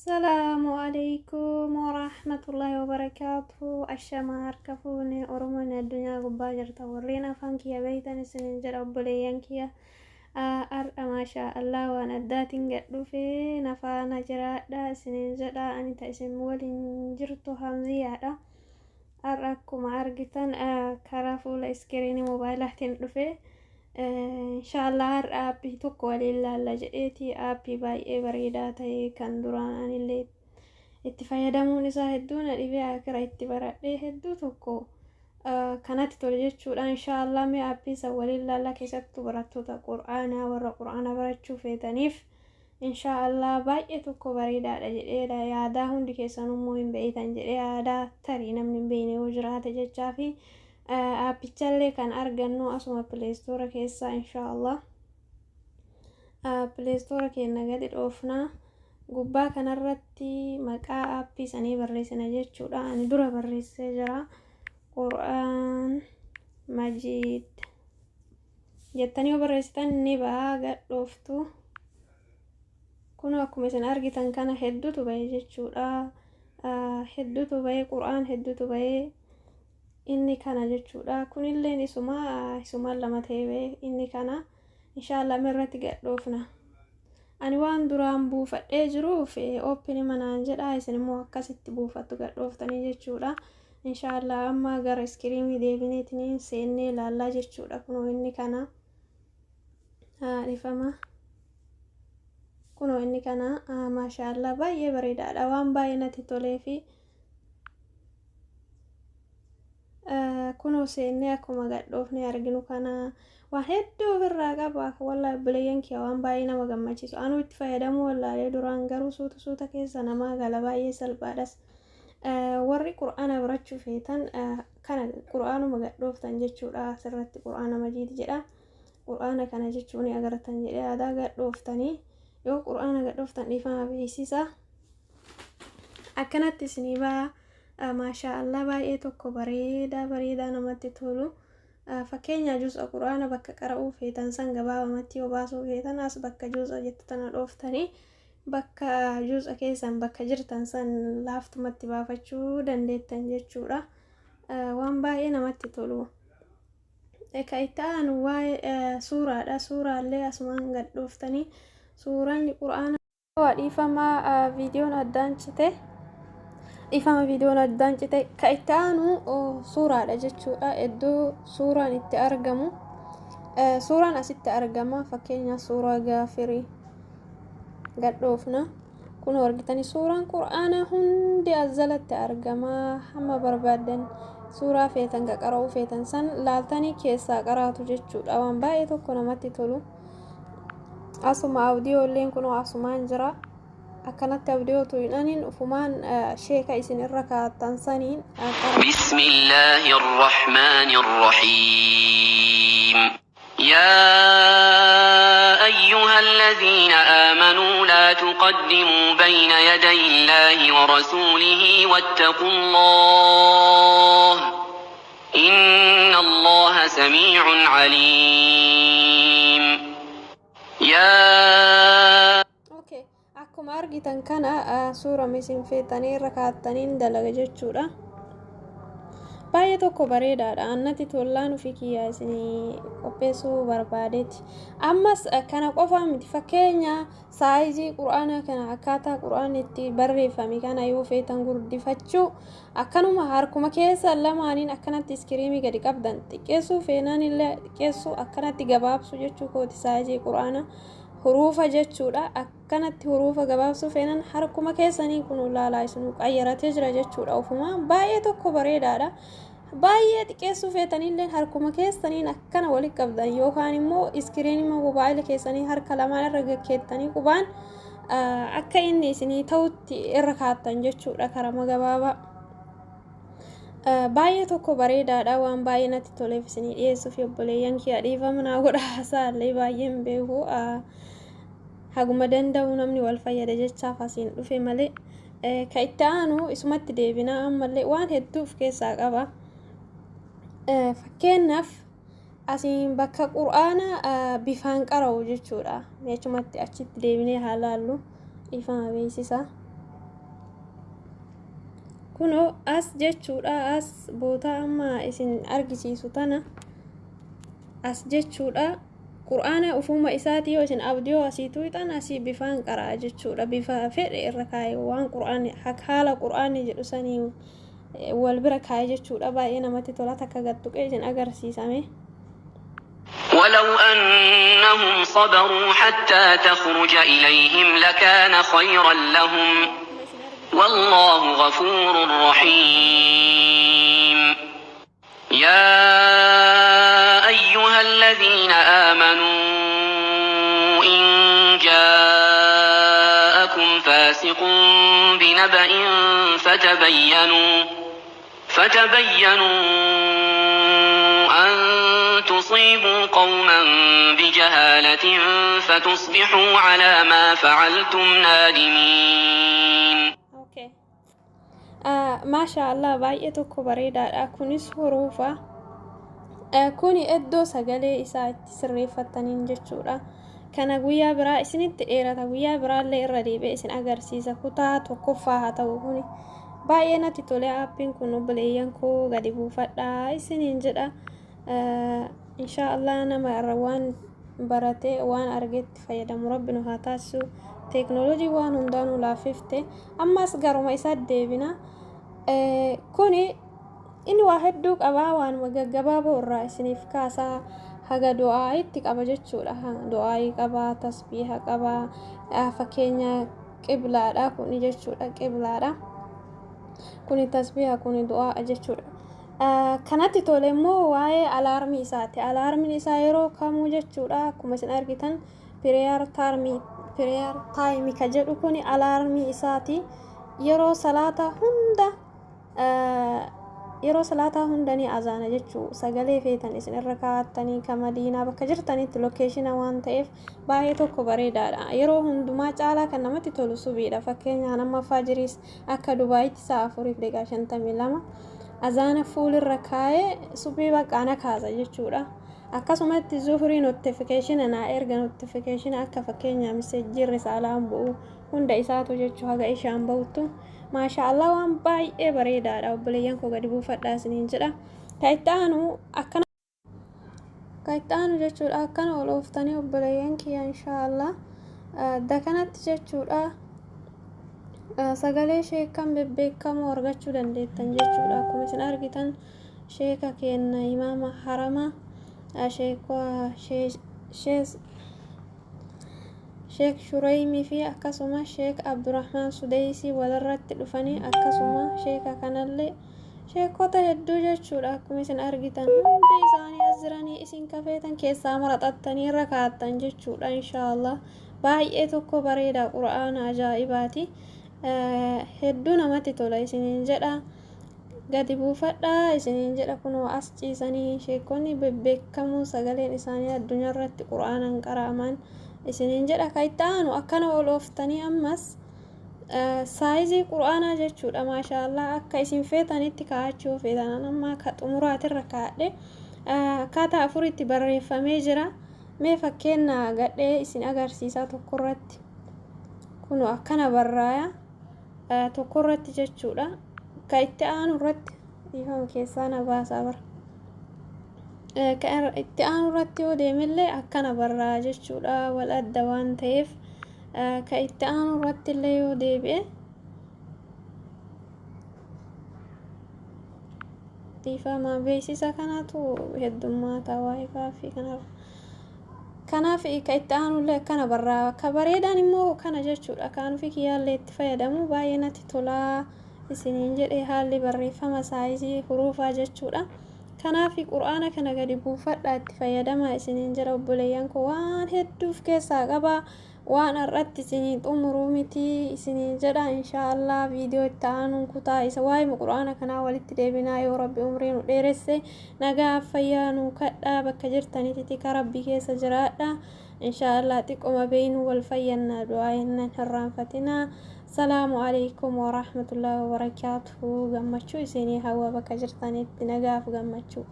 Assalaamu alaikum warahmatullahi wabarakaatuh. Ashamaa harka fuune Oromoon addunyaa gubbaa jirta. Warreen afaan kiyya beektan isinin jedha obboleeyyan kiyya. Har'a maashaa Allah waan addaatiin gad dhufee nafaana jiraadha isinin jedha. Ani ta isin waliin jirtu Hamziyaadha. Har'a akkuma argitan karaa fuula iskiriinii mobaayilaatiin dhufe. Inshaallah har'a aappii tokko waliin laalla jedheeti, aappii baay'ee bareedaa ta'e kan duraan anillee itti fayyadamuun isaa hedduu na dhibee akira itti baradhee hedduu tokko kanatti tole jechuudha. Inshaallah mee aappii san waliin laalla. Keessattuu barattoota qur'aanaa, warra qur'aana barachuu feetaniif inshaallah baay'ee tokko bareedaadha jedhee yaadaa. Hundi keessan immoo hin beeytan jedhee yaadaa, tarii namni hin beekne yoo jiraate jechaa fi aappichallee kan argannu asuma Play Store keessaa. Inshaallah Play Store keenya gadi dhoofnaa, gubbaa kanarratti maqaa aappii sanii barreessina jechuudha. Ani dura barreessee jira. Qur'aan Majiid jettanii yoo barreessitan ni ba'a, gad dhooftu. Kun akkuma isin argitan kana hedduutu bahe jechuudha. Hedduutu bahe, qur'aan hedduutu bahe, inni kana jechuudha. Kunilleen isuma isumaan lama ta'e bahe inni kana. Inshaallah irratti gad dhoofna. Ani waan duraan buufadhee jiruuf open manaan jedha, isin immoo akkasitti buufattu, gad dhooftanii jechuudha. Inshaallah amma gara iskiriinii deebineetiin seennee ilaallaa jechuudha. Kunoo inni kana, dhifama. Kunoo inni kana, maashaallah, baay'ee bareedaadha, waan baay'ee natti tolee fi kunoo seennee akkuma gadhoofnee arginu kana waan hedduu ofirraa qaba. Wallahi obboleeyyan kiyya, waan baay'ee nama gammachiisu. Anuu itti fayyadamuu wallaalee duraan, garuu suuta suuta keessa namaa gala, baay'ee salphaadhas. Warri qur'aana barachuu feetan kana qur'aanuma gadhooftan jechuudha. Asirratti Qur'aana Majiid jedha. Qur'aana kana jechuun agartan jedhee aadaa. Gadhooftanii, yoo qur'aana gadhooftan, dhiifama beeksisa, akkanatti isinii ba'a. Maashaa Allah, baay'ee tokko bareedaa bareedaa namatti tolu. Fakkeenya juusa qur'aana bakka qara'uu feetan san gabaabamatti yoo baasuu feetan, as bakka juusa jettu tana dhooftanii bakka juusa keessan bakka jirtan san laaftumatti baafachuu dandeettan jechuudha. Waan baay'ee namatti tolu. Ka itti aanu waa'ee suuraadha. Suuraallee asumaan gad dhooftanii suuraan qur'aana. Dhiifama, viidiyoon addaan cite. Dhiifama, viidiyoon addaan cite. Ka itti aanu suuraadha jechuudha. Iddoo suuraan itti argamu. Suuraan asitti argama. Fakkeenya suuraa Gaafirii gadhoofna. Kun argitanii, suuraan qur'aanaa hundi as jalatti argama. Hamma barbaaddan suuraa feetan ka qara'uu feetan san laaltanii keessaa qaraatu jechuudha. Waan baay'ee tokko namatti tolu. Asuma audiyoolleen kunoo asumaan jira. Akkanatti audio tuqnaniin ufumaan sheeka isin irra kaa'attan saniin. بسم الله الرحمن الرحيم. يا أيها الذين آمنوا لا تقدموا بين يدي الله ورسوله واتقوا الله إن الله سميع عليم. يا Okay. Akkuma argitan kana suura isin feetanii irra kaa'attaniin dalaga jechuudha. Baay'ee tokko bareedaadha. Annatti tollaan ofii kiyyaa isinii qopheessuu barbaadeeti. Ammas kana qofa miti. Fakkeenya saayizii qur'aana kana, akkaataa qur'aanni itti barreeffame kana yoo feetan guddifachuu, akkanuma harkuma keessa lamaaniin akkanatti iskiriimii gadi qabdan xiqqeessuu feenaan illee xiqqeessuu, akkanatti gabaabsuu jechuu kooti, saayizii qur'aana huruufa jechuudha. Akkanatti huruufa gabaabsuu feenan harkuma keessanii kun ulaalaa isinuu qayyaratee jira jechuudha ofuma. Baay'ee tokko bareedaadha. Baay'ee xiqqeessuu feetanillee harkuma keessaniin akkana walitti qabdan, yookaan immoo iskiriinii mobaayila keessanii harka lamaan irra gakkeettanii qubaan akka inni isinii ta'utti irra kaattan jechuudha karama gabaabaa. Baay'ee tokko bareedaadha. Waan baay'ee natti toleef isinii dhiyeessuuf obboleeyyan kiyya, dhiifama naa godha. Haasa'allee baay'een beeku, haguma danda'u namni wal fayyada jechaaf asiin dhufe malee. Ka itti aanu isumatti deebinaa, ammallee waan hedduu of keessaa qaba. Fakkeenyaaf asiin bakka qur'aana bifaan qara'u jechuudha. Achumatti achitti deebinee haa laallu, dhiifama beeksisa. Kunoo as jechuudha, as bootaa amma isin argisiisu tana as jechuudha. Qur'aana ufuma isaatii yoo isin abdiyoo asii tuuxan, asii bifaan qara'a jechuudha. Bifa fedhe irra kaa'e, waan qur'aanni haala qur'aanni jedhu sanii wal bira kaa'e jechuudha. Baay'ee namatti tola. Takka gattuqee isin agarsiisame. ولو أنهم صبروا حتى تخرج إليهم لكان خيرا لهم، والله غفور رحيم. يا أيها الذين آمنوا إن جاءكم فاسق بنبأ فتبينوا أن تصيبوا قوما بجهالة فتصبحوا على ما فعلتم نادمين. Okay. Maasha Allah, baay'ee tokko bareedaadha. Kunis huruufa. Kuni iddoo sagalee isaa itti sirreeffattaniin jechuudha. Kana guyyaa biraa isinitti dheerata. Guyyaa biraallee irra deebi'ee isin agarsiisa. Kutaa tokkoffaa haa ta'u kuni. Baay'ee natti tole aappiin kun. Obboleeyyan koo, gadi buufadhaa isiniin jedha. Insha Allah, nama irra waan barate, waan argetti fayyadamu Rabbi nu haa taasisu. Teeknooloojii waan hundaanuu laaffifte. Ammas garuma isaa deebina. Kuni inni waa hedduu qabaa, waanuma gaggabaaboo irraa isiniif kaasaa. Haga du'aa itti qaba jechuudha. Du'aayii qabaa, tasbiiha qabaa. Fakkeenya qiblaadha kuni jechuudha, qiblaadha. Kuni tasbiiha, kuni du'aa jechuudha. Kanatti tole immoo waa'ee alaarmii isaati. Alaarmiin isaa yeroo kamuu jechuudha, akkuma isin argitan prayer time ka jedhu kuni alaarmii isaati. Yeroo salaata hunda, yeroo salaataa hunda ni azaana jechuu. Sagalee feetan isin irra kaa'attanii, ka Madiinaa bakka jirtanitti location waan ta'eef baay'ee tokko bareedaadha. Yeroo hundumaa caalaa kan namatti tolu subiidha. Fakkeenyaan amma fajiriis akka Dubaayitti sa'a 4:52 azaana fuulirra kaa'ee subii baqqaana kaasa jechuudha. Akkasumatti zuhurii notification naa erga, notification akka fakkeenyaa message risaalaan bu'u hunda isaatu jechuu, haga ishaan ba'uttu. Maasha Allah, waan baay'ee bareedaadha. Obboleeyyan koo, gadi buufadhaa isiniin jedha. Ka itti aanu akkana, ka itti aanu jechuudha, akkana ol ooftanii, obboleeyyan kiyya, insha Allah, dakanatti jechuudha, sagalee sheekan bebbeekamoo argachuu dandeettan jechuudha. Akkuma isin argitan sheeka keenna imaama harama, Sheek Shureymii fi akkasuma Sheek Abdurrahmaan Sudeysii walirratti dhufanii, akkasuma sheeka kanallee, sheekota hedduu jechuudha. Akkuma isin argitan hundi isaanii as jiranii, isin kafeetan keessaa maraxattanii irra kaa'attan jechuudha. Inshaallah, baay'ee tokko bareeda, qura'aana ajaa'ibaati, hedduu namatti tola isiniin jedha, gadi buufadhaa isiniin jedha. Kunoo as ciisanii sheekonni bebbeekamoo sagaleen isaanii addunyaa irratti qura'aanan qara'aman isiniin jedha. Ka itti aanu akkana ol ooftanii ammas size qura'aanaa jechuudha. Maashaallah, akka isin feetanitti kaa'achuu feetan. Amma ka xumuraatirra kaa'adhe. Akkaataa afuritti barreeffamee jira. Mee fakkeenya gadhee isin agarsiisaa. Tokkorratti kunu akkana barraaya, tokkorratti jechuudha. Ka itti aanu irratti, dhiifama, keessaa na baasaa bara, ka itti aanu irratti yoo deemillee akkana barraa jechuudha, wal adda waan ta'eef. Ka itti aanu irratti illee yoo deebi'e, dhiifama, beeksisa kanatu heddummaata waayifaa fi kanarra. Kanaaf ka itti aanullee akkana barraa. Ka bareedaan immoo kana jechuudha. Kaan ofii kiyyaallee itti fayyadamu, baay'ee natti tolaa isiniin jedhe, haalli barreeffama size huruufaa jechuudha. Kanaaf qur'aana kana gadi buufadhaa itti fayyadamaa isiniin jedha. Obboleeyyan koo, waan hedduuf keessaa qaba, waan har'atti isinii xumuruu miti isiniin jedha. Inshaallah, viidiyoo itti aanuun kutaa isa waa'ee qur'aana kanaa walitti deebinaa, yoo Rabbi umrii nu dheeresse. Nagaa fayyaa nu kadhaa, bakka jirtanitti tika Rabbi keessa jiraadha. Inshaallah, xiqqoma beeynu wal fayyannaa, du'aa hinnan hirraanfatinaa. Salaamu alaikum warahmatullaahi wabarakaatuhu. Gammachuu isinii hawwa, bakka jirtanitti nagaaf gammachuu.